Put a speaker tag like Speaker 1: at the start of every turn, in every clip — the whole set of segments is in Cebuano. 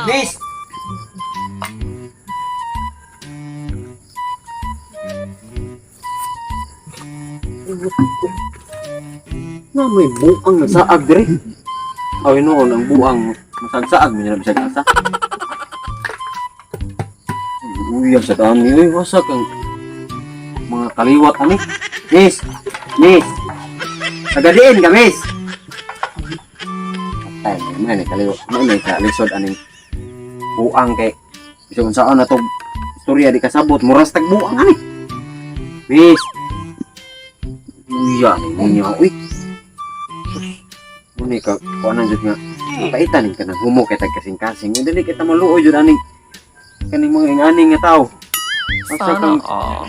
Speaker 1: Miss! Na may buang na saag dire. Aw noon ang buang masagsaag mo na bisag asa. Uy, sa dami uy, wasak ang mga kaliwat ani. Miss! Miss! Tagadiin ka, miss! Ay, may ni kaliwat, may ni kalisod aning buang kay bisag unsaan na to istorya di kasabot muras tag buang ani. Miss! Uya ni ninyo, uy. Muna ka, kuanan jud nga. Paitan ka nang humo kay tag kasing-kasing. Dili kita maluoy jud aning kaning mga inganing nga tao. Asa
Speaker 2: Sana
Speaker 1: kang
Speaker 2: all.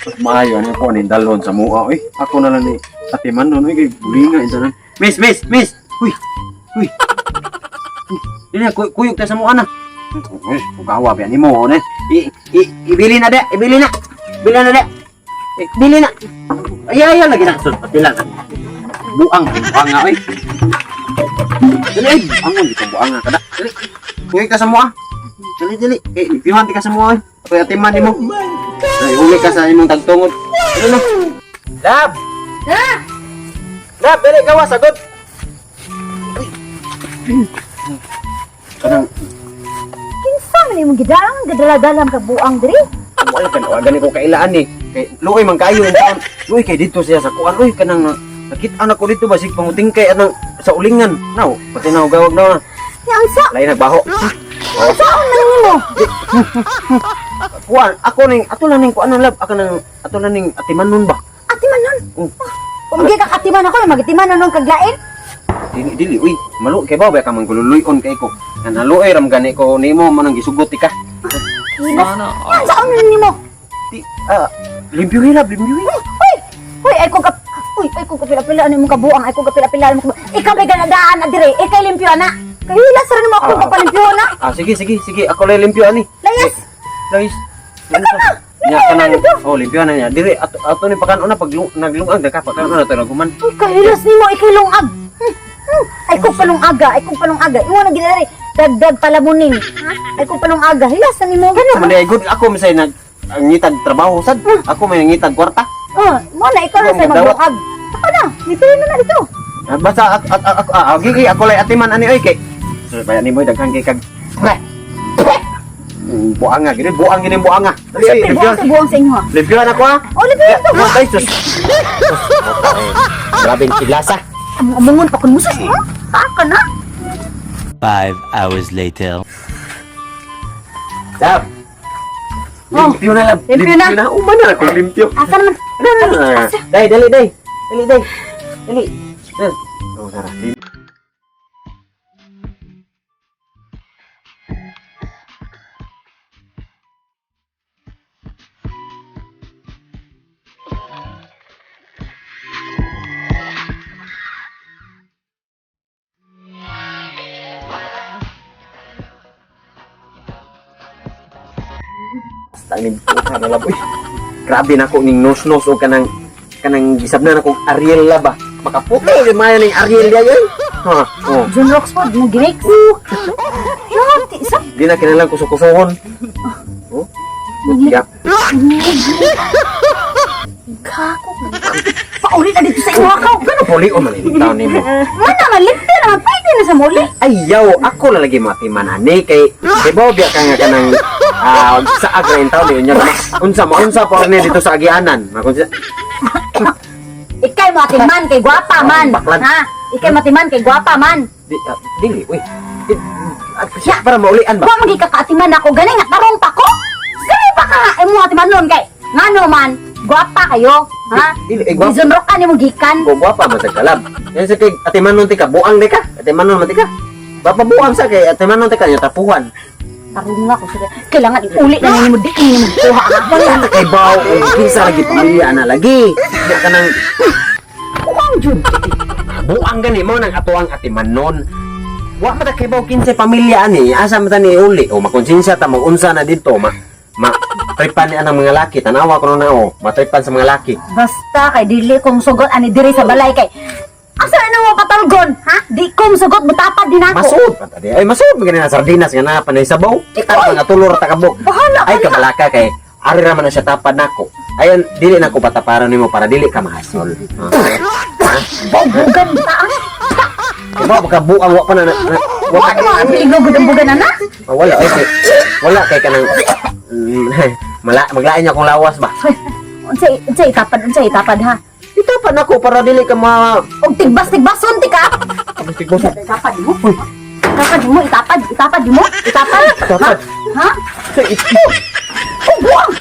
Speaker 1: mas maayo ani ako aning dalhon sa mua uy. Ako na lang ni atiman nun uy kay bulinga intanan. Miss, miss, miss. Uy. Uy. Dili kuyog ta sa mua na. Uy, ugawa ba nimo ne? I, i ibili na de, ibili na. Bili na de. Eh, bili na. Ay ay ay, lagi na sud pati lang. Buang, buang nga uy. Dali ay, angon di ka buang nga kada. Dali. Kuyog ta sa mua. Dali dali. Eh, limpyuhan ti ka sa mua uy. Ako atiman nimo. Ay, uli ka sa imong tagtungod. Ano na? Lab!
Speaker 3: Ha?
Speaker 1: Lab, dali gawa sagot. Kanang
Speaker 3: Kinsa man imong gidaang gadala-dalam ka buang diri?
Speaker 1: wala ka na gani ko kailaan ni. Kay luoy man kayo in taon. Luoy kay dito siya sa kuan uy kanang nakita na ko dito basig panguting kay anang sa ulingan. Naw, pati na gawag na.
Speaker 3: Nya unsa?
Speaker 1: Lain nagbaho.
Speaker 3: Unsaon man nimo?
Speaker 1: Kuan, ako ning ato lang ning kuan lab, ako nang ato lang ning atiman nun ba?
Speaker 3: Atiman nun.
Speaker 1: Oh.
Speaker 3: Kung ka katiman ako, magitiman nun kaglain.
Speaker 1: Dili dili uy, malu kay ba ka man gululoy-on kay ko. Kanaluoy ram gani ko nimo man ang gisugot ti ka.
Speaker 3: Hilas.
Speaker 2: Sana
Speaker 3: Nya
Speaker 2: all.
Speaker 3: unsaon man nimo?
Speaker 1: Di, ah, limpyo hilab, limpyo hilab.
Speaker 3: Uy! Uy, ay ko ka Uy, ay ko kapila-pila ano imong kabuang, ay ko kapila-pila ano imong kabuang. Ikaw may ganadaan na dire, ikay limpyo na. Kay hilas ra nimo ako kapalimpyo na.
Speaker 1: Ah, sige, sige, sige. Ako lang limpyo ani.
Speaker 3: Layas.
Speaker 1: Layas. Layas. Nya kanang oh limpyo na niya. Dire ato ato ni pakan una pag naglungag na ka pakan una to naguman.
Speaker 3: Uy, kahilas nimo ikay lungag. Ay ko palungaga, ay ko palungaga. Imo na gidari dagdag palamunin. Ha? Ay ko palungaga, hilas na nimo.
Speaker 1: Sa man ay good ako misay nag ang ngitag trabaho sad. Ako may ngitag kwarta.
Speaker 3: Oh, mo na ikaw na sa maglungag. Ako na, dito na na dito.
Speaker 1: Ah, basta ako ako ah, gigi ako lay atiman ani oy kay. So bayan nimo daghan kay kag. Buanga gini, buang gini buanga. Dali ay,
Speaker 3: Siyempre,
Speaker 1: limpyo.
Speaker 3: buang sa buang sa inyo ha.
Speaker 1: Limpyo na ako ha.
Speaker 3: Oh, limpyo to.
Speaker 1: Ay, sus. Grabe ang kilasa.
Speaker 3: Amungon pa kun musus. Ha? Taka na.
Speaker 4: 5 hours later.
Speaker 1: Lab. Limpyo na lab.
Speaker 3: Oh, Limpyo na.
Speaker 1: Uma na akong limpyo.
Speaker 3: Asa naman?
Speaker 1: Na. Dai, dali, dai. Dali, dai. Dali. Dali. Oh, tara. Basta ni buha na lab. Uy, grabe na ko ning nos-nos o kanang kanang gisab na akong Ariel la ba. Makaputi gyud maayo ning Ariel diay oy. Ha. Oh.
Speaker 3: John Roxford mo ginix. Yati sa.
Speaker 1: Di na kinahanglan kusukusuhon. Oh. Ya.
Speaker 3: Kako. Pauli na dito sa inyo ako.
Speaker 1: Ano puli o man ini taon nimo?
Speaker 3: Mana man limpyo naman pwede na sa muli.
Speaker 1: Ayaw, ako na lagi matiman ani kay kay Bobya ka nga kanang sa agra in taon niya. Unsa mo unsa pa ni dito sa agianan. Makunsa.
Speaker 3: Ikay mo atiman kay gwapa man.
Speaker 1: Baklan.
Speaker 3: Ha? Ikay matiman kay gwapa man.
Speaker 1: Di, dili uy. Di, siya para maulian ba?
Speaker 3: Wa magi ka kaatiman ako gani nga tarong pa ko. Sige pa ka imo atiman nun kay ngano man gwapa kayo, ha?
Speaker 1: Dili, eh, gwapa.
Speaker 3: Gizon rock ka nimo gikan.
Speaker 1: Ko gwapa man sa kalab. Yan sa kay atiman nun ti ka buang di ka. Atiman nun man ti ka. Bapa buang sa kay atiman nun ti ka nya tapuhan.
Speaker 3: Tarong nga ko sila. Kailangan iuli na nimo di nimo kuha ha.
Speaker 1: Wala na kay baw o kinsa lagi pamilya na lagi. Di ka nang
Speaker 3: Buang jud.
Speaker 1: buang gani mo nang atoang atiman nun. Wa man ta kibaw kinsay pamilya ani, asa man ta ni uli o makonsensya ta mag-unsa na dito, ma ma tripan ni anang mga laki, tanawa ko na o, matripan sa mga laki.
Speaker 3: Basta kay dili kong sugot ani diri sa balay kay asa na mo patalgon, ha? Di ko sugot, mutapad din ako.
Speaker 1: Masud pa ta di. Ay, masud man na sardinas nga na panay sabaw. Kita pa nga tulor ta kabok.
Speaker 3: Bahala ka
Speaker 1: Ay
Speaker 3: na.
Speaker 1: kabalaka kay ari ra man na siya tapad nako. Ayan, dili na ko pataparan nimo para dili ka mahasol. Ha?
Speaker 3: Bugan ta. Ah.
Speaker 1: Diba, baka buang wa pa na, wa
Speaker 3: Wa
Speaker 1: pa
Speaker 3: mo ang piligugod ang bugan ana.
Speaker 1: Ah, wala ay, wala kay kanang mala maglain niya akong lawas ba.
Speaker 3: Unsay unsay itapad, unsay itapad, ha?
Speaker 1: Itapad nako para dili ka ma
Speaker 3: Og tigbas-tigbason ti ka.
Speaker 1: Tigbason.
Speaker 3: Itapad mo. Itapad mo, itapad, itapad mo, itapad.
Speaker 1: Itapad.
Speaker 3: Ha? Ha? Oh, buang.